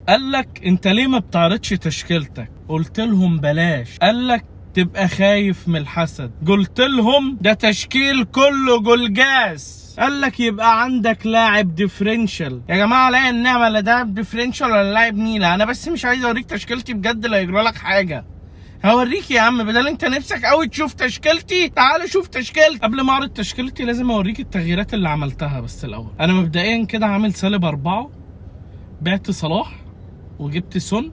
قال لك انت ليه ما بتعرضش تشكيلتك؟ قلت لهم بلاش. قال لك تبقى خايف من الحسد. قلت لهم ده تشكيل كله جولجاس. قال لك يبقى عندك لاعب differential. يا جماعة لا النعمة لا ده differential ولا لاعب نيله. انا بس مش عايز اوريك تشكيلتي بجد لا يجرى لك حاجة. هوريك يا عم، بدل انت نفسك قوي تشوف تشكيلتي تعال شوف تشكيلتي. قبل ما اعرض تشكيلتي لازم اوريك التغييرات اللي عملتها. بس الاول انا مبدئيا كده عامل -4، بعت صلاح وجبت سون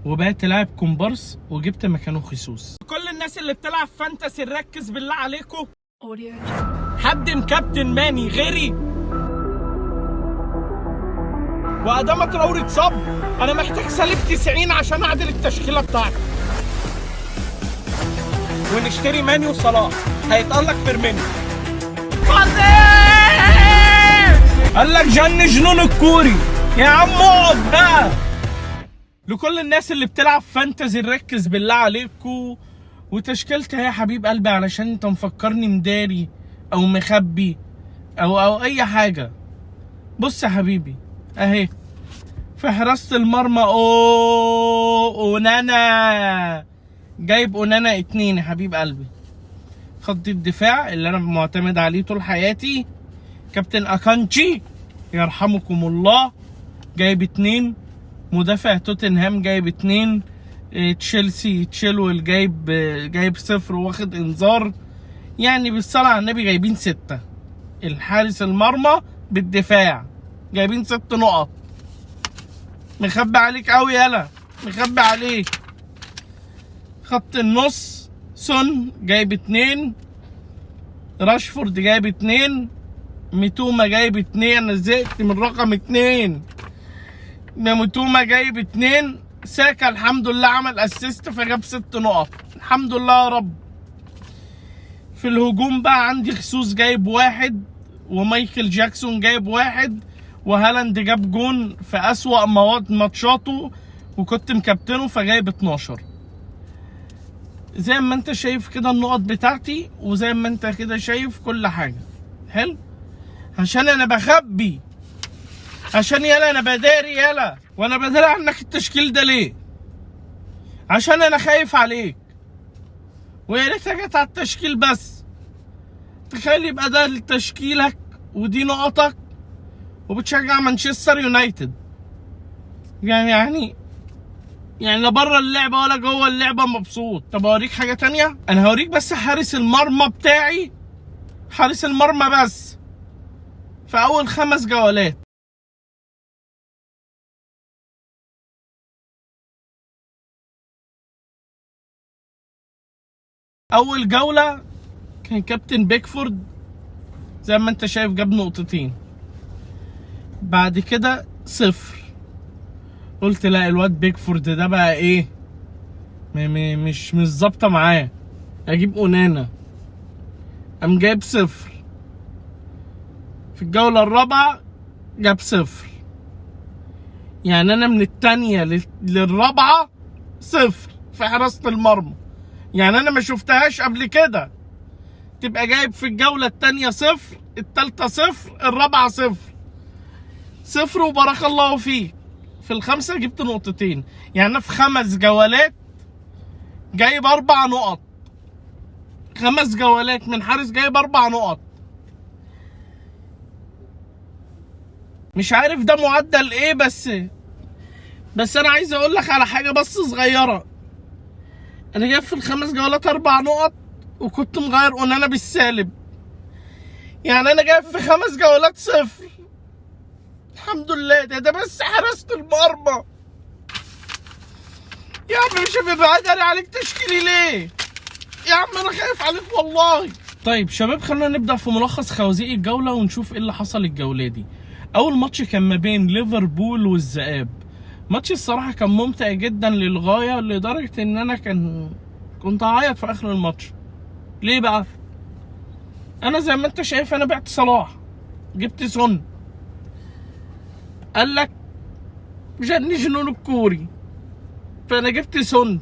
وبعت لاعب كومبارس وجبت مكانه خيسوس. كل الناس اللي بتلعب fantasy ركز بالله عليكم. حد مكابتن ماني غيري؟ وادام تراوري اتصاب، انا محتاج -90 عشان اعدل التشكيلة بتاعتي. ونشتري ماني وصلاح، هيتألق فيرمينيو. قال لك جن جنون الكوري. يا عم اقعد بقى. لكل الناس اللي بتلعب fantasy ركز بالله عليكم. وتشكيلتي يا حبيب قلبي علشان انت مفكرني مداري او مخبي او اي حاجة. بص يا حبيبي اهي في حراسة المرمى اونانا، جايب اونانا 2 يا حبيب قلبي. خط الدفاع اللي انا معتمد عليه طول حياتي كابتن اكانجي يرحمكم الله جايب 2. مدافع توتنهام جايب 2. تشيلسي تشيلويل جايب 0 واخد انذار. يعني بالصلاة على النبي جايبين 6. الحارس المرمى بالدفاع جايبين 6 نقط. مخبي عليك قوي يالا، مخبي عليك. خط النص سون جايب 2، راشفورد جايب 2، ميتوما جايب 2. انا زهقت من رقم 2. ميتوما جايب 2. ساكا الحمد لله عمل assist فجاب 6 نقط، الحمد لله يا رب. في الهجوم بقى عندي خسوس جايب 1، ومايكل جاكسون جايب 1، وهالاند جاب جون في أسوأ مواد ماتشاته وكنت مكابتنه فجايب 12. زي ما انت شايف كده النقط بتاعتي، وزي ما انت كده شايف كل حاجة. حلو، عشان انا بخبي، عشان يلا انا بداري يلا. وانا بداري عنك التشكيل ده ليه؟ عشان انا خايف عليك. ويا ريتها جت على التشكيل بس. تخيل يبقى ده تشكيلك ودي نقطك وبتشجع مانشستر يونايتد. يعني لا بره اللعبة ولا جوه اللعبة مبسوط. طب اوريك حاجة تانية، انا هوريك بس حارس المرمى بتاعي، حارس المرمى بس في اول 5 جولات. اول جولة كان كابتن بيكفورد زي ما انت شايف جاب 2 نقطة، بعد كده 0. قلت لا الواد بيكفورد ده بقى ايه، مش ظابطة معاه، اجيب اونانا. قام جايب 0. في الجولة الرابعة جاب 0. يعني انا من التانية للرابعه 0 في حراسة المرمى. يعني انا ما شفتهاش قبل كده. تبقى جايب في الجولة التانية 0، التالتة 0، الرابعة 0. 0 وبارك الله فيك. في ال5 جبت 2 نقطة. يعني انا في 5 جولات جايب 4 نقط. 5 جولات من حارس جايب 4 نقط. مش عارف ده معدل ايه، بس انا عايز اقول لك على حاجة بس صغيرة. انا جايب في ال5 جولات 4 نقط وكنت مغير اونانا بالسالب. يعني انا جايب في 5 جولات 0. الحمد لله. ده بس حراسة المرمى. يا عم مش بيبقى عليك تشكيلي ليه؟ يا عم انا خايف عليك والله. طيب شباب خلونا نبدأ في ملخص خوازيق الجولة ونشوف ايه اللي حصل الجولة دي. اول ماتش كان ما بين ليفربول والذئاب. ماتش الصراحة كان ممتع جدا للغاية، لدرجة ان انا كنت هعيط في اخر الماتش. ليه بقى؟ انا زي ما انت شايف انا بعت صلاح جبت سون. قال لك جن جنون الكوري، فانا جبت سون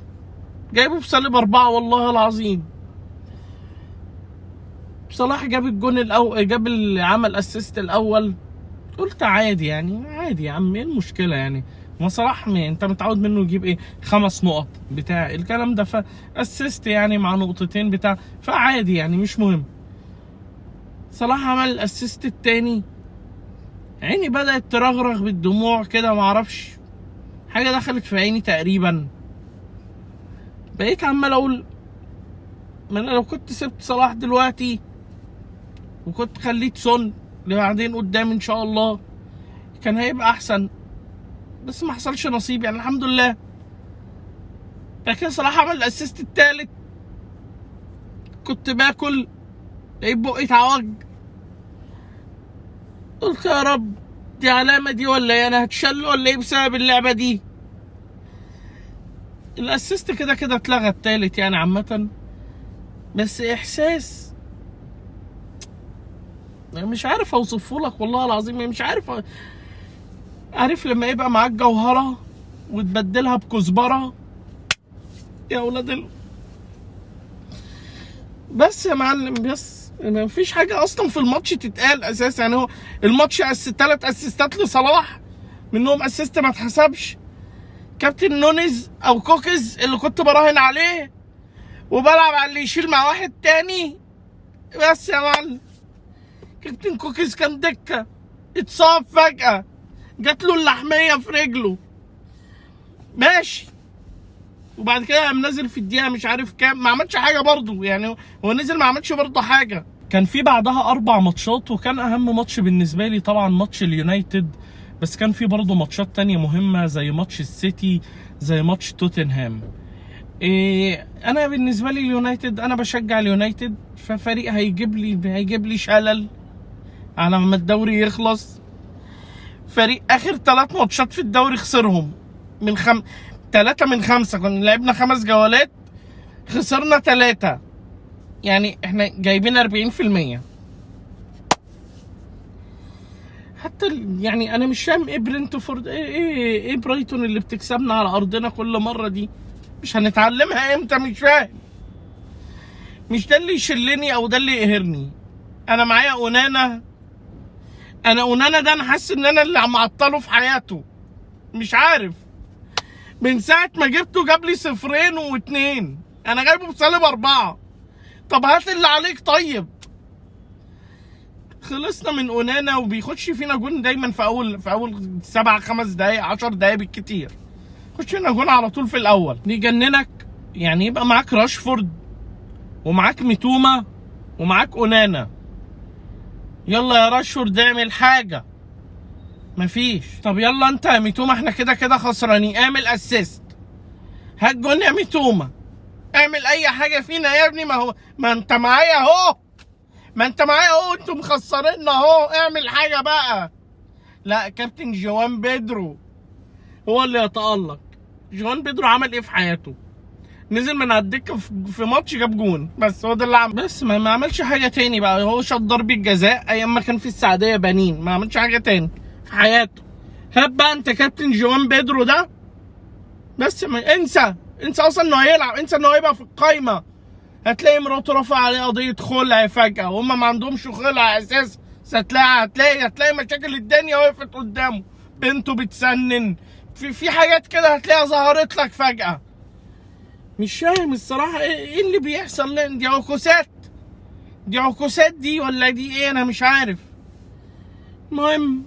جايبه ب -4 والله العظيم. صلاح جاب الجون الاول، جاب عمل assist الاول. قلت عادي يعني، عادي يا عم، ايه المشكلة يعني؟ ما صلاح انت متعود منه يجيب ايه 5 نقط بتاع الكلام ده، ف assist يعني مع نقطتين بتاع، فعادي يعني مش مهم. صلاح عمل ال assist التاني، عيني بدأت ترغرغ بالدموع كده، معرفش حاجة دخلت في عيني تقريبا. بقيت عمال اقول ما انا لو كنت سبت صلاح دلوقتي وكنت خليت سون لبعدين قدام ان شاء الله كان هيبقى احسن، بس ما حصلش نصيب يعني الحمد لله. لكن صلاح عمل ال assist التالت، كنت باكل لقيت بقي اتعوج، قلت يا رب دي علامة دي ولا ايه، انا هتشل ولا ايه بسبب اللعبة دي. ال assist كده كده اتلغى التالت يعني عامة، بس احساس مش عارف اوصفه لك والله العظيم، مش عارف. عارف لما يبقى معاك جوهرة وتبدلها بكزبرة يا ولاد بس يا معلم، بس ما فيش حاجة أصلا في الماتش تتقال أساسا. يعني هو الماتش 3 assist ات لصلاح، منهم assist ما اتحسبش، كابتن نونيز أو كوكز اللي كنت براهن عليه وبلعب على اللي يشيل مع واحد تاني. بس يا معلم كابتن كوكز كان دكة، اتصاب فجأة، جات له اللحمية في رجله ماشي، وبعد كده قام نازل في الدقيقة مش عارف كام، ما عملش حاجة برضه يعني، هو نزل ما عملش برضه حاجة. كان في بعدها 4 ماتشات، وكان أهم ماتش بالنسبة لي طبعا ماتش اليونايتد، بس كان في برضه ماتشات تانية مهمة زي ماتش السيتي، زي ماتش توتنهام. أنا بالنسبة لي اليونايتد، أنا بشجع اليونايتد، ففريق هيجيب لي شلل على ما الدوري يخلص. فريق آخر 3 ماتشات في الدوري خسرهم من 3 من 5، كنا لعبنا 5 جولات خسرنا 3، يعني احنا جايبين 40%. حتى يعني انا مش فاهم ايه برينتفورد، ايه برايتون اللي بتكسبنا على ارضنا كل مرة دي، مش هنتعلمها امتى؟ مش فاهم. مش ده اللي يشلني او ده اللي يقهرني. انا معايا اونانا، انا اونانا ده انا حاسس ان انا اللي عم اعطله في حياته، مش عارف من ساعة ما جبته جاب لي 0 و2، انا جايبه بسالب 4. طب هات اللي عليك. طيب خلصنا من اونانا، وبيخش فينا جون دايما في اول 7 5 دقايق 10 دقايق بالكتير، خش فينا جون على طول في الاول. يجننك يعني، يبقى معاك راشفورد ومعاك ميتوما ومعاك اونانا، يلا يا راشفورد اعمل حاجة، مفيش. طب يلا انت يا ميتوما، احنا كده كده خسرانين، اعمل assist، هات جون يا ميتوما، اعمل اي حاجة فينا يا ابني، ما هو ما انت معايا اهو، ما انت معايا اهو، انتوا مخسريننا اهو، اعمل حاجة بقى. لا، كابتن جوان بيدرو هو اللي يتالق. جوان بيدرو عمل ايه في حياته؟ نزل من على الدكة في ماتش جاب جون، بس هو ده اللي عمل، بس ما عملش حاجة تاني بقى. هو شاط ضربه جزاء ايام ما كان في السعودية بنين، ما عملش حاجة تاني في حياته. هات بقى انت كابتن جوان بيدرو ده، بس ما انسى اصلا انه هيلعب، انسى انه هيبقى في القايمة. هتلاقي مراته رفع عليه قضية خلع فجاة، وهم ما عندهمش خلع اساسا. هتلاقي مشاكل الدنيا وقفت قدامه، بنته بتسنن، في حاجات كده هتلاقيها ظهرت لك فجاة. مش فاهم الصراحة ايه اللي بيحصل. لان دي عكوسات، دي عكوسات دي ولا دي ايه، انا مش عارف. المهم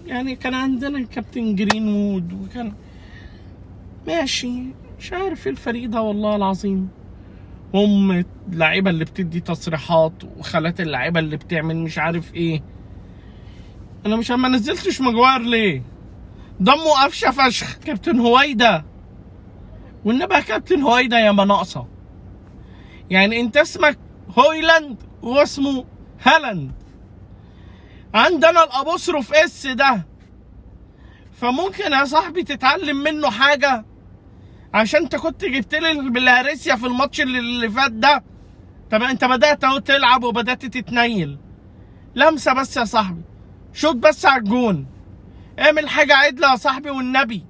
يعني كان عندنا كابتن جرينوود، وكان ماشي، مش عارف ايه الفريق ده والله العظيم. هم اللعيبة اللي بتدي تصريحات، وخالات اللعيبة اللي بتعمل مش عارف ايه. انا مش ما نزلتش ماجواير ليه؟ دمه قفشه فشخ. كابتن هويدا، والنبي يا كابتن هويدا يا ما ناقصه. يعني انت اسمك هويلاند واسمه هالاند، عندنا ال apostrophe s ده، فممكن يا صاحبي تتعلم منه حاجة، عشان انت كنت جبت لي بالهارسيا في الماتش اللي فات ده. طب انت بدات اهو تلعب وبدات تتنيل، لمسه بس يا صاحبي، شوط بس على الجون، اعمل حاجة عدله يا صاحبي والنبي،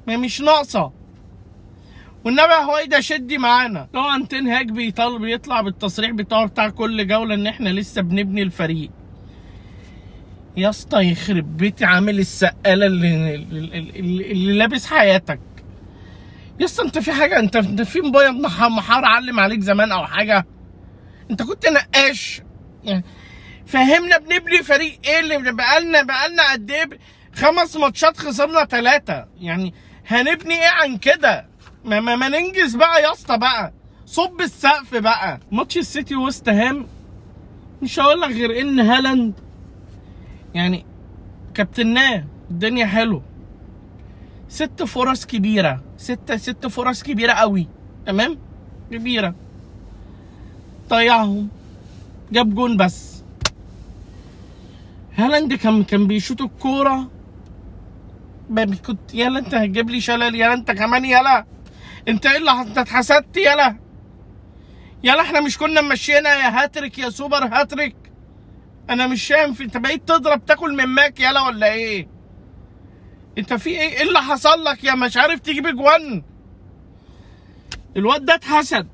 ما مش ناقصه. والنبي يا هويدا شدي معانا. طبعا تنهاج بيطلع بالتصريح بتاعه بتاع كل جولة ان احنا لسه بنبني الفريق. يا اسطى يخرب بيتي، عامل السقاله اللي لابس حياتك يا اسطى. انت في حاجة؟ انت في موبايل محار علم عليك زمان او حاجة؟ انت كنت نقاش يعني؟ فهمنا بنبني فريق ايه اللي بقالنا قد ايه؟ 5 ماتشات خسرنا 3، يعني هنبني ايه عن كده؟ ما ننجز بقى يا اسطى بقى، صب السقف بقى. ماتش السيتي وست هام مش هقول لك غير ان هالاند يعني كابتناه، الدنيا حلو، 6 فرص كبيرة، 6 فرص كبيرة قوي، تمام، كبيرة، ضيعهم، جاب جون بس. هالاند كان بيشوط الكورة، كنت يلا انت هتجيب لي شلل، يلا انت كمان، يلا انت ايه اللي انت اتحسدت، يلا يلا احنا مش كنا مشينا يا هاتريك يا super hat-trick؟ انا مش فاهم، انت بقيت تضرب تاكل من ماك يلا ولا ايه؟ انت في ايه؟ ايه اللي حصل لك يا مش عارف تجيب اجوان؟ الواد ده اتحسد،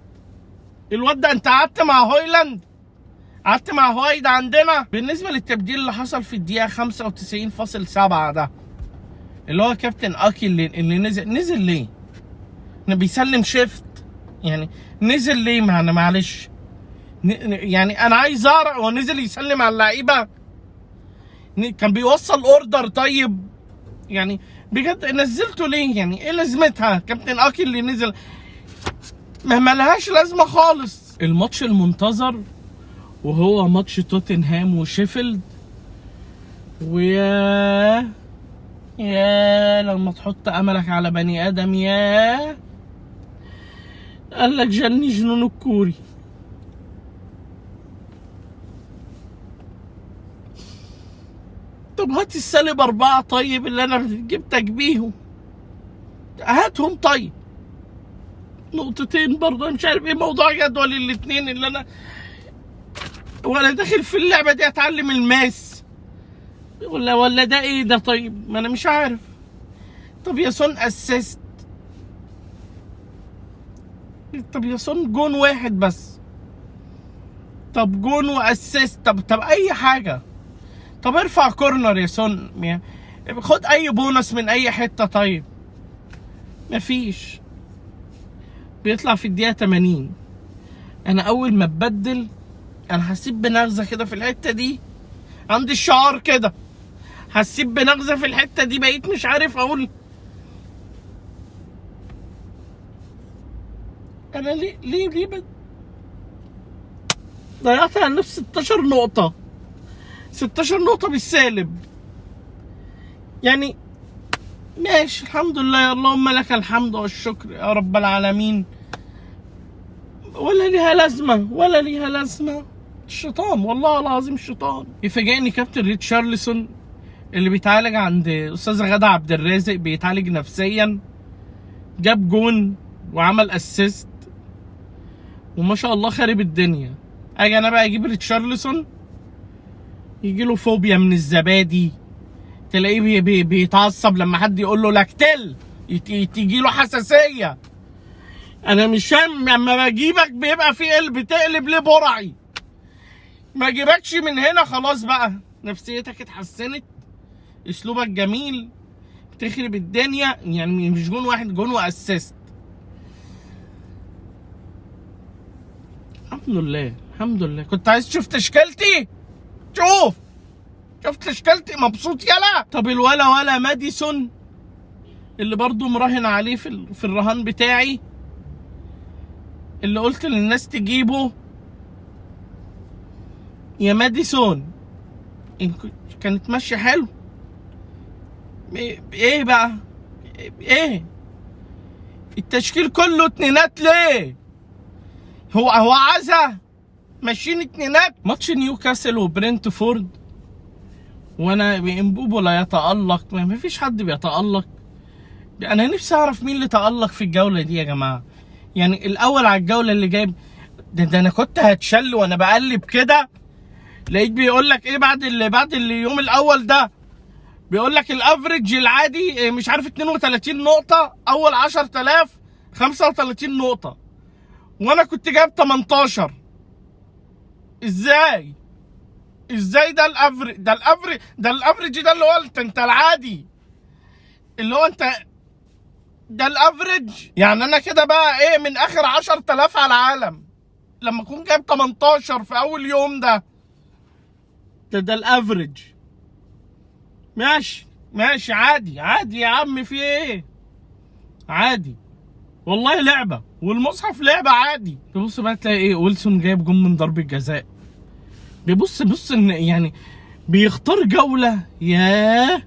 الواد ده انت قعدت مع هويلاند، قعدت مع هوايد عندنا. بالنسبة للتبديل اللي حصل في الدقيقة 95.7 ده، اللي هو كابتن اكي اللي نزل ليه؟ بيسلم shift يعني، نزل ليه؟ ما انا معلش يعني انا عايز اعرف هو نزل يسلم على اللعيبة؟ كان بيوصل order؟ طيب يعني بجد نزلته ليه؟ يعني ايه لازمتها كابتن اكي اللي نزل؟ ما ملهاش لازمه خالص. الماتش المنتظر وهو ماتش توتنهام وشيفيلد، ويا يا لما تحط املك على بني ادم، يا قال لك جني جنون الكوري. طب هات السالب 4 طيب اللي انا جبتك بيهم، هاتهم طيب، نقطتين برضه. مش عارف ايه موضوع جدول الاتنين اللي انا وانا داخل في اللعبة دي اتعلم الماس ولا ده ايه ده؟ طيب ما انا مش عارف. طب يا سون assist، طب يا سون جون واحد بس، طب جون و assist، طب اي حاجة، طب ارفع corner يا سون، يعني خد اي بونص من اي حتة. طيب مفيش. بيطلع في الدقيقة 80. انا اول ما اتبدل انا حسيت بنغزه كده في الحتة دي، عندي الشعار كده، حسيت بنغزه في الحتة دي، بقيت مش عارف اقول انا ليه ليه ليه ضيعت على نفسي 16 نقطة، 16 نقطة بالسالب يعني. ماشي الحمد لله، اللهم لك الحمد والشكر يا رب العالمين. ولا ليها لازمه، ولا ليها لازمه. الشيطان والله العظيم الشيطان. يفاجئني كابتن ريتشارلسون اللي بيتعالج عند استاذ غادة عبد الرازق، بيتعالج نفسيا، جاب جون وعمل assist وما شاء الله خارب الدنيا. اجي انا بقى اجيب ريتشارلسون يجي له فوبيا من الزبادي، تلاقيه بي بي بيتعصب لما حد يقول له لاكتيل، تيجي له حساسية. انا مش فاهم لما بجيبك بيبقى في قلب تقلب ليه برعي؟ ما اجيبكش من هنا خلاص بقى، نفسيتك اتحسنت، اسلوبك جميل، بتخرب الدنيا. يعني مش جون واحد، جون و assist. الحمد لله الحمد لله. كنت عايز تشوف تشكيلتي؟ شوف، شفت تشكيلتي؟ مبسوط يلا. طب الولا ولا ماديسون اللي برضو مراهن عليه في الرهان بتاعي اللي قلت للناس تجيبه، يا ماديسون كانت ماشية حلو. ايه بقى؟ ايه التشكيل كله اتنينات ليه؟ هو عزا ماشيين اتنينات. ماتش نيوكاسل وبرنتفورد وانا امبوبو لا يتألق، ما فيش حد بيتألق. انا نفسي اعرف مين اللي تألق في الجولة دي يا جماعة. يعني الاول على الجولة اللي جايب ده انا كنت هتشل وانا بقلب كده، لقيت بيقول لك ايه بعد اليوم الاول ده، بيقول لك ال average العادي مش عارف 32 نقطة، اول 10000 35 نقطة، وانا كنت جايب 18. ازاي؟ ازاي ده ال average؟ ده ال average، ده ال average، ده اللي هو انت العادي اللي هو انت، ده ال average. يعني انا كده بقى ايه من اخر 10,000 على العالم لما اكون جايب 18 في اول يوم؟ ده ال average. ماشي ماشي، عادي عادي يا عم، في ايه؟ عادي والله، لعبه والمصحف لعبه، عادي. تبص بقى تلاقي ايه؟ ويلسون جايب جون من ضربه جزاء. بيبص بص ان يعني بيختار جوله. يا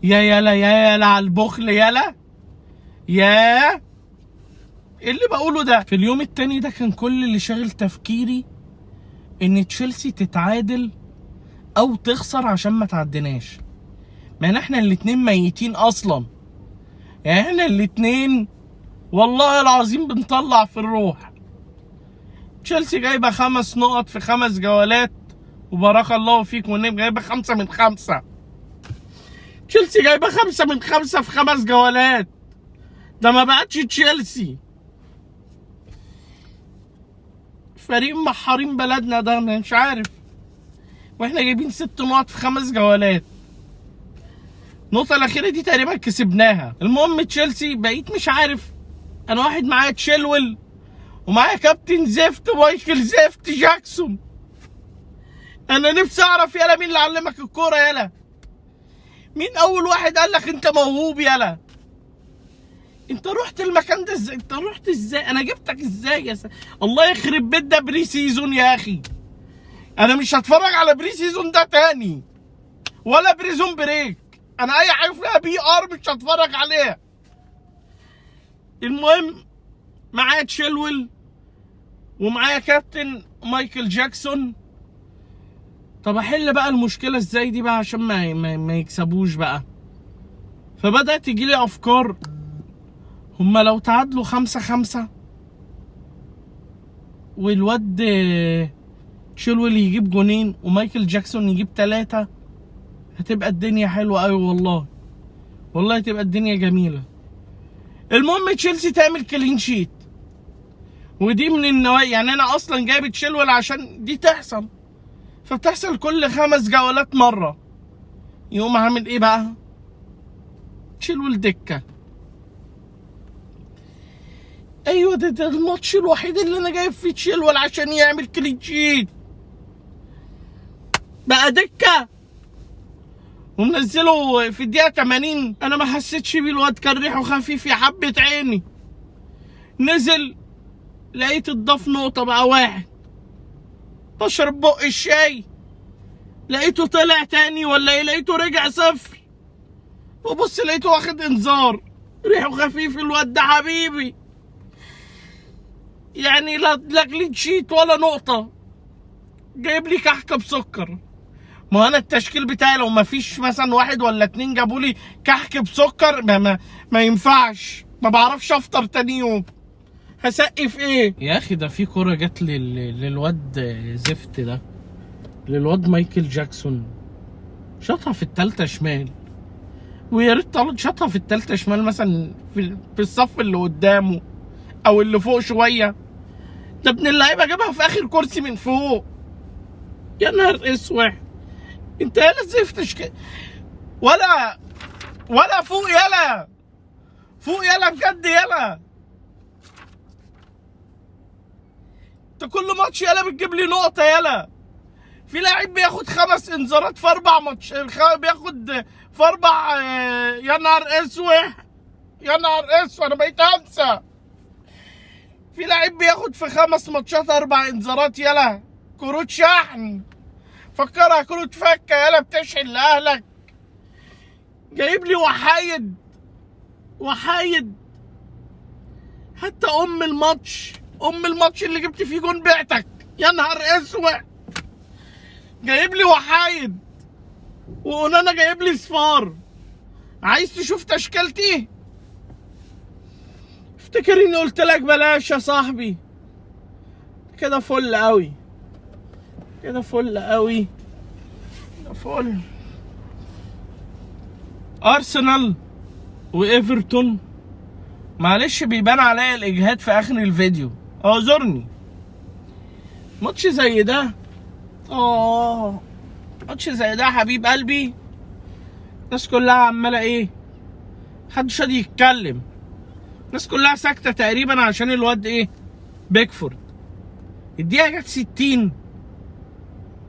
يا يلا يا يلا على البخل، يلا يا ايه اللي بقوله ده؟ في اليوم التاني ده كان كل اللي شاغل تفكيري ان تشيلسي تتعادل او تخسر عشان ما تعديناش. ما احنا الاتنين ميتين اصلا، يعني احنا الاتنين والله العظيم بنطلع في الروح. تشيلسي جايبه 5 نقط في 5 جولات وبارك الله فيك، والنبي جايبه 5 من 5. تشيلسي جايبه 5 من 5 في 5 جولات، ده ما بقتش تشيلسي، فريق محارين بلدنا ده انا مش عارف. واحنا جايبين 6 نقط في 5 جولات، النقطة الأخيرة دي تقريبا كسبناها. المهم تشيلسي بقيت مش عارف، أنا واحد معايا تشيلويل ومعايا كابتن زفت مايكل زفت جاكسون. أنا نفسي أعرف يالا مين اللي علمك الكورة، يالا مين أول واحد قال لك أنت موهوب، يالا أنت رحت المكان ده إزاي؟ أنت رحت إزاي؟ أنا جبتك إزاي يا الله يخرب بيت ده pre-season يا أخي. أنا مش هتفرج على pre-season ده تاني ولا Prison Break، انا اي حاجة فيها PR مش هتفرج عليها. المهم معايا تشيلويل ومعايا كابتن مايكل جاكسون. طب احل بقى المشكلة ازاي دي بقى عشان ما يكسبوش بقى؟ فبدات تجيلي افكار. هما لو تعادلوا 5-5 والواد تشيلويل يجيب جونين ومايكل جاكسون يجيب 3، هتبقى الدنيا حلوة قوي والله، والله تبقى الدنيا جميلة. المهم تشيلسي تعمل clean sheet، ودي من النوايا، يعني انا اصلا جايب تشيلويل عشان دي تحصل، فبتحصل كل 5 جولات مرة. يقوم عامل ايه بقى؟ تشيلويل دكة. ايوه ده الماتش الوحيد اللي انا جايب فيه تشيلويل عشان يعمل clean sheet، بقى دكة ومنزلة في الدقيقة 80. انا ما حسيتش بيه، الواد كان ريحه خفيف يا حبة عيني. نزل لقيت اتضاف نقطة بقى 1. بشرب بق الشاي لقيته طلع تاني ولا ايه، لقيته رجع 0. وبص لقيته واخد انذار، ريحه خفيف الواد ده حبيبي، يعني لا clean sheet ولا نقطة، جايب لي كحكة بسكر. ما انا التشكيل بتاعي لو ما فيش مثلا 1 ولا 2 جابوا لي كحك بسكر ما ينفعش، ما بعرفش افطر تاني يوم، هسقف ايه يا اخي؟ ده في كورة جت للواد زفت ده، للواد مايكل جاكسون، شاطها في التالتة شمال، ويا ريت شاطها في التالتة شمال مثلا في الصف اللي قدامه او اللي فوق شوية. ده ابن اللعيبة جابها في اخر كرسي من فوق. يا نهار اسود، انت يالا زفتش ولا فوق، يالا فوق، يالا بجد، يالا انت كل ماتش يالا بتجيب لي نقطة. يالا في لاعب بياخد 5 انذارات في 4 ماتش، بياخد في 4. يا نهار اسود، يا نهار اسود، انا بقيت انسى. في لاعب بياخد في 5 ماتشات 4 انذارات. يالا كروت شحن، فكرها كروت فكه، يالا بتشحن لاهلك. جايب لي وحايد وحايد، حتى ام الماتش، ام الماتش اللي جبت فيه جون بعتك. يا نهار اسود، جايب لي وحايد وانا جايب لي صفار. عايز تشوف تشكيلتي؟ افتكر اني قلت لك بلاش يا صاحبي. كده فل قوي، كده فل قوي، كده فل. ارسنال وايفرتون، معلش بيبان عليا الاجهاد في اخر الفيديو، اعذرني. ماتش زي ده ماتش زي ده يا حبيب قلبي، الناس كلها عماله ايه، محدش راضي يتكلم، الناس كلها ساكته تقريبا عشان الواد ايه، بيكفورد. الدقيقة جت 60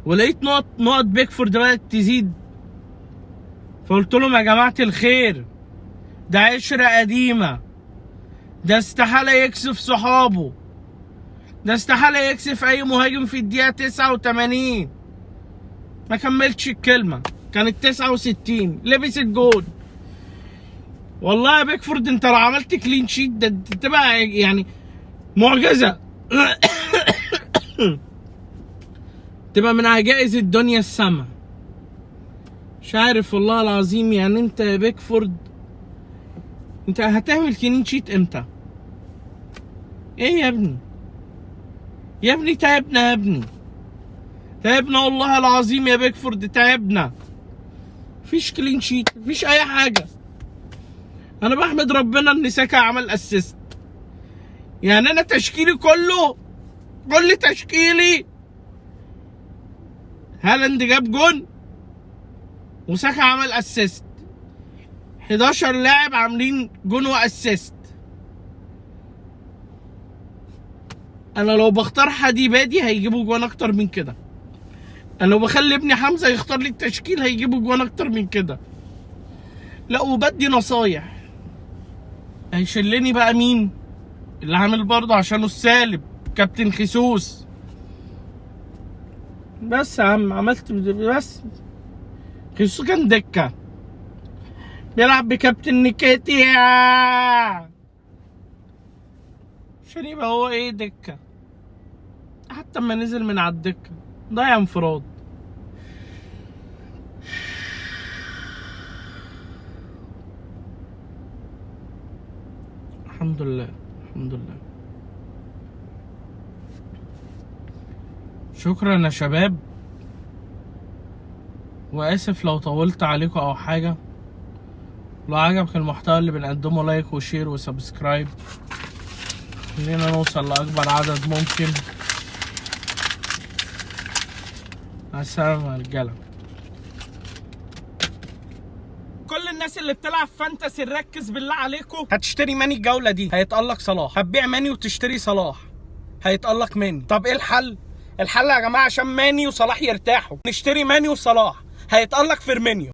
ولقيت نقط بيكفورد بدات تزيد، فقلت لهم يا جماعة الخير، ده عشرة قديمة، ده استحالة يكسف صحابه، ده استحالة يكسف اي مهاجم في الدقيقة 89. ما كملتش الكلمة، كانت 69، لبس الجون. والله يا بيكفورد انت لو عملت clean sheet ده تبقى يعني معجزه، تبقى من عجائز الدنيا السما. مش عارف والله العظيم، يعني انت يا بيكفورد انت هتعمل clean sheet امتى؟ ايه يا ابني؟ يا ابني تعبنا يا ابني، تعبنا والله العظيم يا بيكفورد، تعبنا. مفيش clean sheet، مفيش اي حاجة. انا بحمد ربنا ان ساكا عمل assist. يعني انا تشكيلي كله، كل تشكيلي هالاند جاب جون وساكا عمل assist، 11 لاعب عاملين جون و assist. انا لو بختار حدي بادي هيجيبوا جوان اكتر من كده، انا لو بخلي ابني حمزة يختار لي التشكيل هيجيبوا جوان اكتر من كده. لا وبدي نصايح. هيشلني بقى مين اللي عامل برضه عشانه السالب؟ كابتن خيسوس. بس يا عم عملت بس، خيسوس كان دكه بيلعب بكابتن نيكيتيا عشان يبقى هو ايه دكه. حتى اما نزل من على الدكة ضيع انفراد. الحمد لله، الحمد لله. شكرا يا شباب، واسف لو طولت عليكم او حاجة. لو عجبك المحتوى اللي بنقدمه like و share و subscribe، خلينا نوصل لاكبر عدد ممكن. مع السلامة يا رجاله. كل الناس اللي بتلعب fantasy ركز بالله عليكم، هتشتري ماني الجولة دي هيتألق صلاح، هتبيع ماني وتشتري صلاح هيتألق ماني. طب ايه الحل؟ الحل يا جماعة عشان ماني وصلاح يرتاحوا نشتري ماني وصلاح، هيتألق فيرمينيو.